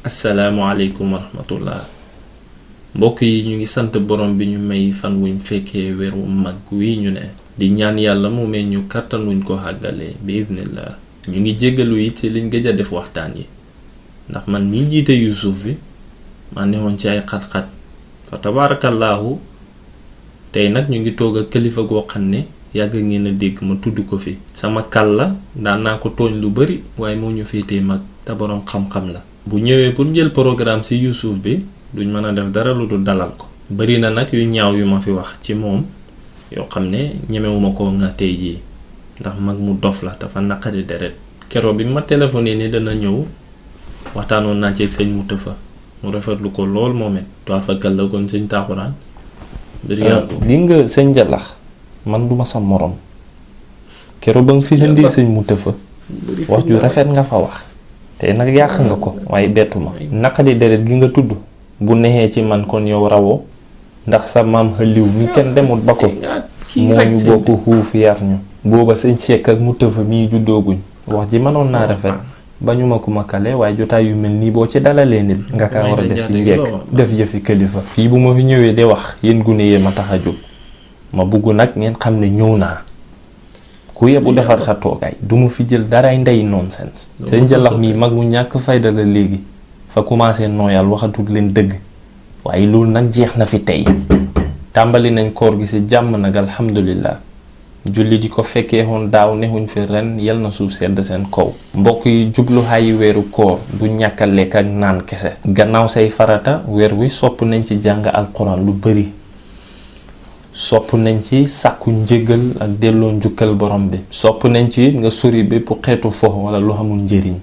asalaamaaleykum wa rahmatullah mbokk yi ñu ngi sant borom bi ñu may fan wuñ fekkee weeru mag wi ñu ne di ñaan yàlla mu may ñu kàttan wuñ ko xàggalee bi idnillah ñu ngi jéggalu it ci liñ gëj a def waxtaan yi ndax man mii jiite Youssouf bi ma newoon ci ay xat-xat fa tabaarakallaahu tey nag ñu ngi toog ak kilifa goo xam ne yàgg ngeen a dégg ma tudd ko fi sama kal la daan naa ko tooñ lu bari waaye moo ñu féetee mag te boroom xam-xam la bu ñëwee pour jël programme ci Youssouf bi duñ mën a def dara lu dul dalal ko bari na nag yu ñaaw yu ma fi wax ci moom yoo xam ne ñemewuma ko nga tey jii ndax mag mu dof la dafa naqari deret keroog bi ma téléphoné ni dana ñëw waxtaanoon naa ci ak sëñ Moutafa mu rafetlu ko lool moom it toit fakkal la kon sëñ taaxuraan li nga sëñ Jalax man duma sa morom keroog ba nga fi indi sëñ Moutafa wax ju rafet nga fa wax te nag yàq nga ko waaye bettu ma naqari deret gi nga tudd bu nexee ci man kon yow rawoo ndax sa maam xëliw mi kenn demut ba ko moo ñu bokk xuuf yar ñu booba sëñ Cheikh ak Moutafa mii juddooguñ wax ji mënoon naa rafet bañu ma ko ma kale waaye jotaay yu mel nii boo ci dalalee nit nga kaa war a def ci njekk def yëfi kilifa fii bu ma fi ñëwee di wax yéen gune yee ma tax a jóg ma bugg nag ngeen xam ne ñëw naa ku yebu defar sa toogaay du ma fi jël daray ndey nonsense sëñ Jalax mii mag mu ñàkk fayda la léegi fa commencé nooyal waxatul leen dëgg waaye loolu nag jeex na fi tey tàmbali nañ koor gi ci jàmm nag alhamdulillah julli di ko fekkee woon daaw nexuñ fi ren yal na suuf sedd seen kaw mbokk yi jubluwaayu weeru koor du ñàkk a lekk ak naan kese gannaaw say farata weer wi sopp nañ ci jàng alxuraan lu bari sopp nañ ci sàkku njëgal ak delloo njukkal borom bi sopp nañ ci nga sori bépp xeetu fo wala lu xamul njëriñ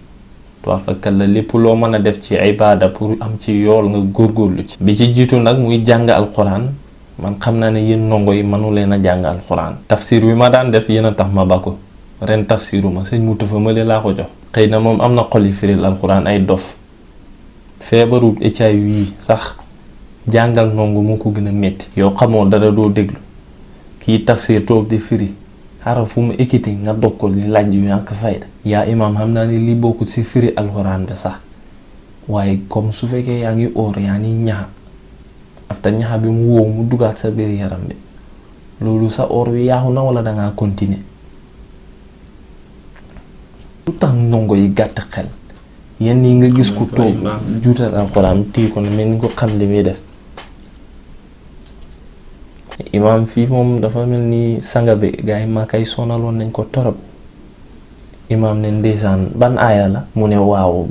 toit fakkal la lépp loo mën a def ci ibaada pour am ci yool nga góorgóorlu ci bi ci jiitu nag muy jàng alxuraan man xam naa ne yéen ndongo yi mënu leen a jàng alxuraan tafsir wi ma daan def yéen a tax ma ba ko ren tafsiruma sëñ Moutafa ma leen laa ko jox xëy na moom am na xoli firil alxuraan ay dof feebaru HIV yi sax jàngal ndongo moo ko gën a metti yow xamoo dara doo déglu kii tafsir toog di firi xara fu mu ekkiti nga dog ko li laaj yu yànk fayda yaa imaam xam naa ne li bokkut ci firi alxuraan bi sax waaye comme su fekkee yaa ngi óor yaa ngi ñaxa afta ñaxa bi mu wow mu dugaat sa biir yaram bi loolu sa óor wi yaaxu na wala dangaa continuer lu tax ndongo yi gàtt xel yenn yi nga gis ku toog juutal alxuraan tii ko ne mel ni ko xam li muy def imaam fii moom dafa mel ni sanga bi gars yi maa kay sonaloon nañ ko torop imaam ne ndeysaan ban aaya la mu ne waaw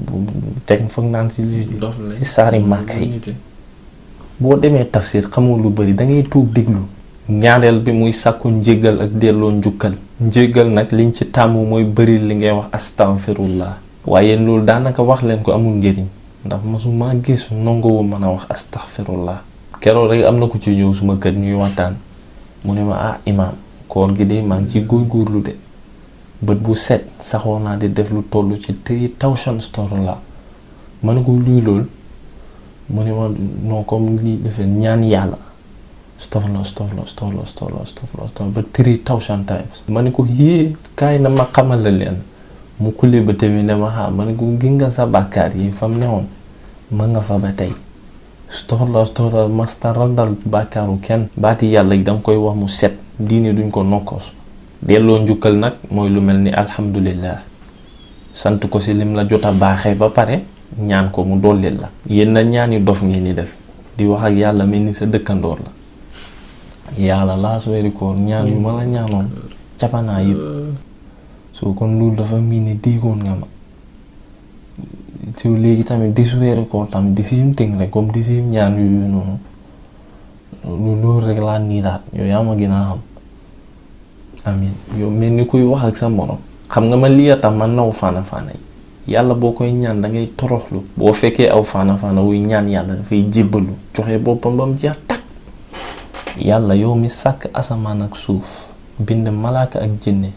teg foog naan ci saari màkka yi boo demee tafsir xamul lu bari dangay tuub diglu ñaareel bi muy sàkku njéggal ak delloo njukkal njéggal nag liñ ci tàmmu mooy bari li ngay wax astaghfirullah waaye loolu daanaka wax leen ko amul njëriñ ndax masuma gis nongowu mën a wax astaghfirullah keroog rek am na ku ci ñëw suma kër ñuy waxtaan mu ne ma imaam koor gi de maa ngi ci góorgóorlu de bët bu set saxoo naa di def lu toll ci 3000 astaghfirullah ma ne ko luy lool mu ne ma non comme lii defee ñaan yàlla astaghfirullah ba 3000 times ma ne ko yée kaay na ma xamal la leen mu xullee ba tamit ne ma ma ne ko gi nga sa bàkkaar yi fa mu newoon ma nga fa ba tey astaghfirullah masta randal bàkkaaru kenn baati yàlla danga koy wax mu set diine duñ ko nokkoos delloo njukkal nag mooy lu mel ni alhamdulillah sant ko ci lim la jot a baaxee ba pare ñaan ko mu dollil la yéen na ñaani dof ngeen di def di wax ak yàlla mel ni sa dëkkandoor la yàlla laas weeri koor ñaan yu ma la ñaanoon capanaa yëpp soo kon loolu dafa mii ne déggoon nga ma so léegi tamit di su weeri koor tamit di siim tëng rek comme di siim ñaan yu noonu loolu rek laa niiraat yow yaa ma gën a xam amin yow mel ni kuy wax ak sa morom xam nga ma lii a tax man naw faana yi yàlla boo koy ñaan dangay toroxlu boo fekkee aw faana wuy ñaan yàlla dafay jébbalu joxe boppam ba mu jeex takk yàlla yow mi sàkk asamaan ak suuf bind malaaka ak jinne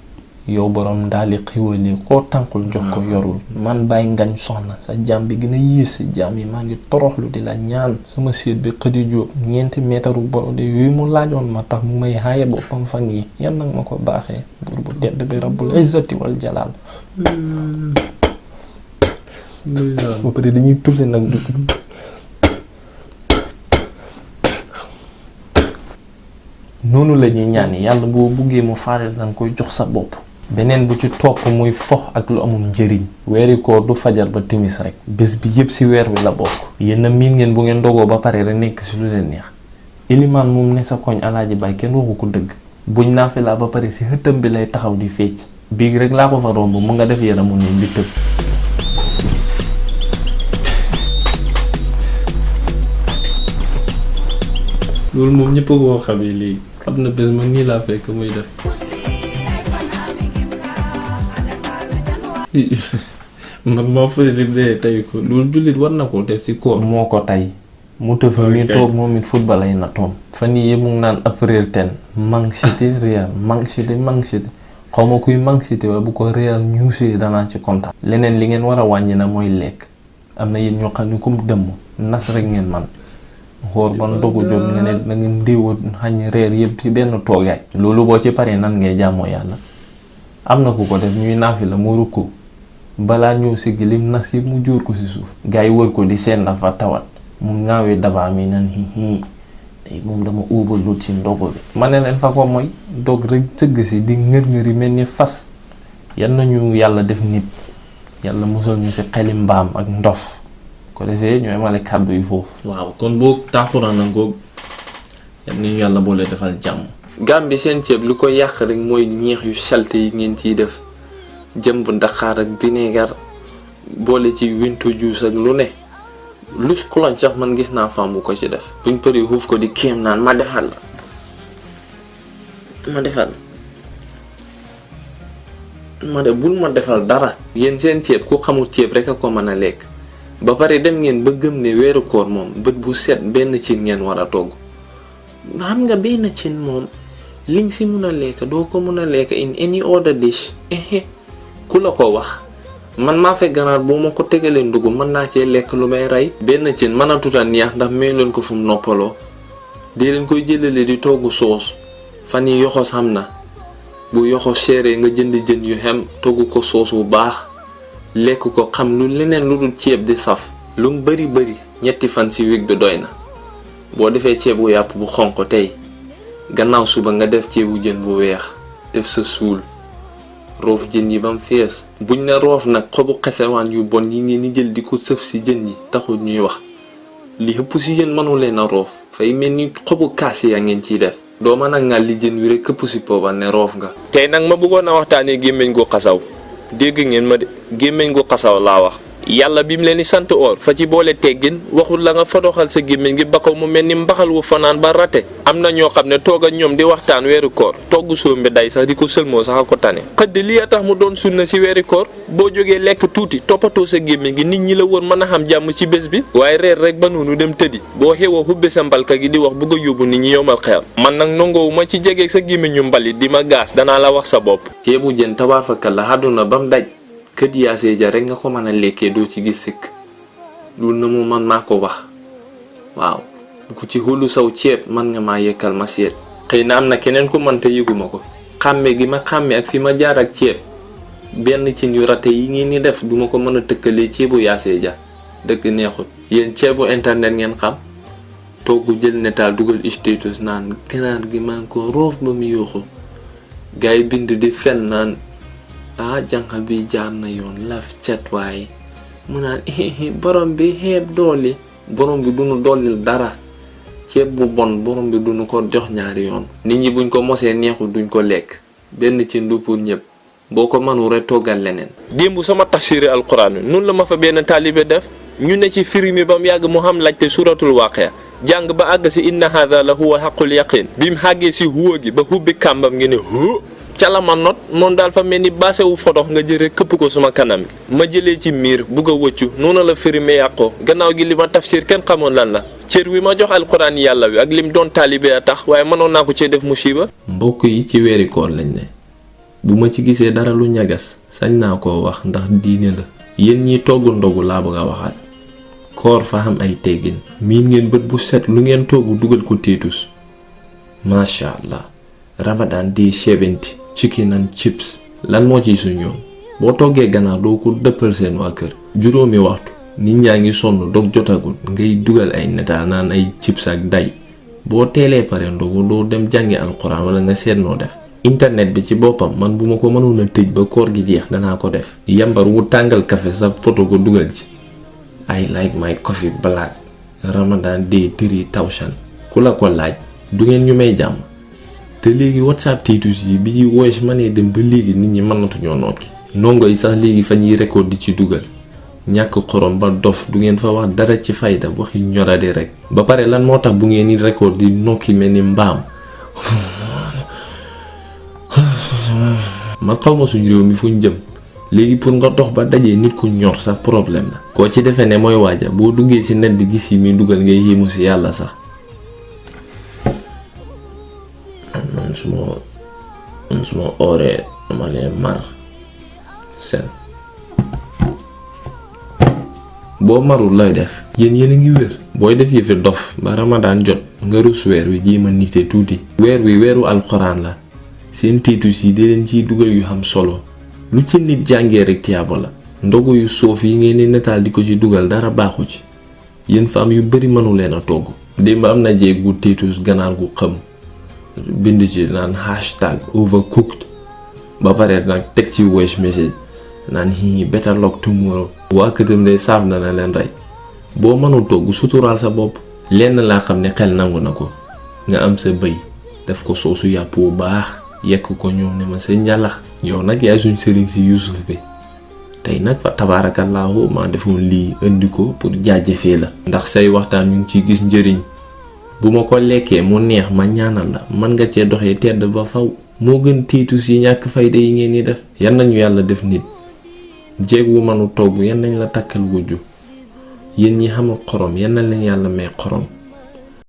yow borom daali xiwali koo tànkul jox ko yorul man Baye Ngagne Soxna sa jaam bi gën a yées si jaam yi maa ngi toroxlu di la ñaan sama séet bi xëdi jóob 4 meetaru borode yooyu mu laajoon ma tax mu may xaaye boppam fan yi yan nag ma ko baaxee buur bu tedd bi rabbul izzati wal jalaal ba pare dañuy tourner nag noonu la ñuy ñaan yàlla boo buggee mu faale danga koy jox sa bopp. beneen bu ci topp muy fox ak lu amul njëriñ. weeri koor du fajar ba timis rek. bés bi yëpp ci weer wi la bokk. yéen a miin ngeen bu ngeen dogoo ba pare rek nekk ci lu leen neex. ilimaan moom ne sa koñ alaaji baay kenn waxu ko dëgg. buñ naafila ba pare ci xëttam bi lay taxaw di fecc. biig rek laa ko fa romb mu nga def yaramu nii di tëb. loolu moom ñëpp koo xamee léegi. am na bés ma nii laa fekk muy def. man maa fay lim dee tey ko loolu jullit war na ko def ci koor. moo ko tey mu tëfa mi toog moom it football ay na toom fan yii mu ngi naan April 10 Man City Real Man City xaw ma kuy Man City waaye bu ko Real ñuusee danaa ci kontaan. leneen li ngeen war a wàññi na mooy lekk am na yéen ñoo xam ne comme dëmm nas rek ngeen man xoor ban dogu jot nga ne da ngeen ndéewa xañ reer yëpp ci benn toogaay. loolu boo ci paree nan ngay jàmmoo yàlla. am na ku ko def ñuy naafi la mu rukku balaa ñëw siggi lim nas yëpp mu jóor ko ci suuf. gars yi wër ko di seen dafa tawat mu ŋaawee dabaa mi nan hi tey moom dama óobalut ci ndogu bi. ma ne leen fa ko mooy dog rek sëgg si di ngër-ngëri mel ni fas. yan nañu yàlla def nit yàlla musal ñu ci xeli mbaam ak ndof ko defee ñooy male kàddu yi foofu. waaw kon boo taaxuraan na ngoog yan nañu yàlla boole defal jàmm. Gàmbi seen ceeb lu ko yàq rek mooy ñeex yu salte yi ngeen ciy def jëmb Dakar ak vinaigre boole ci winto juice ak lu ne lu cloñ sax man gis naa femme bu ko ci def. buñ paree xuuf ko di kéem naan ma defal ma de bul ma defal dara. yéen seen ceeb ku xamul ceeb rek a ko mën a lekk ba pare dem ngeen ba gëm ne weeru koor moom bët bu set benn cin ngeen war a togg. xam nga benn cin moom liñ si mun a lekk doo ko mun a lekk in any other dish. ku la ko wax man maa fekk ganaar boo ma ko tegalee ndugg mën naa cee lekk lu may rey. benn cin mën a tuta neex ndax may leen ko fu mu noppaloo dee leen koy jëlale di togg soos fan yi yoxos xam na bu yoxos seeree nga jënd jën yu xem togg ko soos bu baax lekk ko xam lu leneen lu dul ceeb di saf lu mu bari ñetti fan ci wig bi doy na. boo defee ceebu yàpp bu xonq tey gannaaw suba nga def ceebu jën bu weex def sa suul roof jën yi ba mu fees. buñ ne roof nag xobu xesewaan yu bon yi ngeen di jël di ko sëf ci jën yi taxul ñuy wax li ëpp ci jën mënu leen a roof fay mel ni xobu kaas ya ngeen ciy def. doo mën a ngal li jën wi rek këpp ci pooba ne roof nga. tey nag ma bëggoon a waxtaanee gémmiñ gu xasaw dégg ngeen ma de gémmiñ gu xasaw laa wax. yàlla bi mu leen di sant oor fa ci boole teggin waxul la nga fadoxal sa gémmiñ gi ba ko mu mel ni mbaxal wu fanaan ba rate. am na ñoo xam ne toog ak ñoom di waxtaan weeru koor togg soom bi day sax di ko sëlmoo sax a ko tane. xëdd lii a tax mu doon sunna ci weeri koor boo jógee lekk tuuti toppatoo sa gémmiñ gi nit ñi la wër mën a xam jàmm ci bés bi. waaye reer rek ba noonu dem tëddi boo xewoo xubbe sa mbalka gi di wax bëgg a yóbbu nit ñi yomal xeyam. man nag nangoowu ma ci jege sa gémmiñu mbalit di ma gaas danaa la wax sa bopp. ceebu jën tabaarfakal la àdduna bam daj kët yaasee ja rek nga ko mën a lekkee doo ci gis sëkk loolu na mu man maa ko wax. waaw ku ci xulu saw ceeb man nga maa yekkal ma seet. xëy na am na keneen ku man te yëguma ko. xàmme gi ma xàmme ak fi ma jaar ak ceeb benn cin yu rate yi ngeen ni def duma ko mën a tëkkalee ceebu yaasee ja dëgg neexut. yéen ceebu internet ngeen xam togg jël netaal dugal status naan ganaar gi man ko roof ba mu yuuxu gars yi bind di fen naan jànq bi jaar na yoon laf cat waaye mu naan borom bi xeeb dooli borom bi duñu dollil dara ceeb bu bon borom bi duñu ko jox ñaari yoon. nit ñi buñ ko mosee neexu duñ ko lekk benn ci ndu pour ñëpp boo ko mënu rek toggal leneen. démb sama tafsiri alquran bi noonu la ma fa benn taalibe def ñu ne ci firi mi ba mu yàgg mu xam laajte suratul waaqia jàng ba àgg si inna hadha la huwa haqqul yaqin bi mu xàggee si huwa gi ba hubbi kàmbam ngi ne ca la ma not moom daal fa mel ni baasewu fodox nga jëre këpp ko suma kanam gi ma jëlee ci miir bugg a wëccu noonu la firime yàqoo gannaaw gi li ma tafsir kenn xamoon lan la cër wi ma jox alquran yàlla wi ak lim doon taalibe a tax waaye mënoon naa ko cee def musiba. mbokk yi ci weeri koor lañ ne bu ma ci gisee dara lu ñagas sañ naa koo wax ndax diine la. yéen ñi togg ndogu laa bëgg a waxaat koor fa am ay teggin miin ngeen bët bu set lu ngeen togg dugal ko téetus macha allah Ramadan day 70 chicken and chips lan moo ciy suñ yoon boo toggee ganaar doo ko dëppal seen waa kër juróomi waxtu nit ñaa ngi sonn dog jotagul ngay dugal ay netaal naan ay chips ak day boo teelee pare ndogu doo dem jàngi alxuraan wala nga seet noo def. internet bi ci boppam man bu ma ko mënoon a tëj ba koor gi jeex danaa ko def. yambar wu tàngal café sa photo ko dugal ci I like my coffee black Ramadan day 3000 ku la ko laaj du ngeen ñu may jàmm. te léegi WhatsApp status yi bi ci voice mënee dem ba léegi nit ñi mënatuñoo nokki ndongo yi sax léegi fa ñuy record di ci dugal ñàkk xorom ba dof du ngeen fa wax dara ci fayda waxi ñorade rek. ba pare lan moo tax bu ngeen di record di nokki mel ni mbaam man xaw ma suñu réew mi fu ñu jëm léegi pour nga dox ba dajee nit ku ñor sax problème la. koo ci defee ne mooy waaja boo duggee ci net bi gis yi muy dugal ngay yéemu ci yàlla sax. man suma ooree dama leen mar seen boo marul looy def. yéen a ngi wér. booy def yëfi dof ba Ramadan jot nga rus weer wi jéem a nite tuuti. weer wi weeru alxuraan la seen tiitus yi di leen ciy dugal yu am solo lu ci nit jàngee rek tiyaabo la. ndogu yu soof yi ngeen di netaal di ko ci dugal dara baaxu ci yéen femme yu bari mënu leen a togg. démb am na jeeg gu tiitus ganaar gu xëm bind ci naan hashtag overcooked ba pare nag teg ci voice message naan hi better luck tomorrow. waa këtam de saaf na leen rey. boo mënul togg suturaal sa bopp. lenn laa xam ne xel nangu na ko nga am sa bëy def ko soosu yàpp bu baax yekk ko ñëw ne ma sa njàllax yow nag yaay suñ sëriñ si Yuusuf bi tey nag fa tabaarakallaahu maa defoon lii indi ko pour jaajëfee la. ndax say waxtaan ñu ngi ciy gis njëriñ bu ma ko lekkee mu neex ma ñaanal la mën nga cee doxee tedd ba faw moo gën tiitus yi ñàkk fayda yi ngeen di def. yan nañu yàlla def nit jéeg wu mënu togg yan nañ la takkal wujju yéen ñi xamul xorom yan nañ leen yàlla may xorom.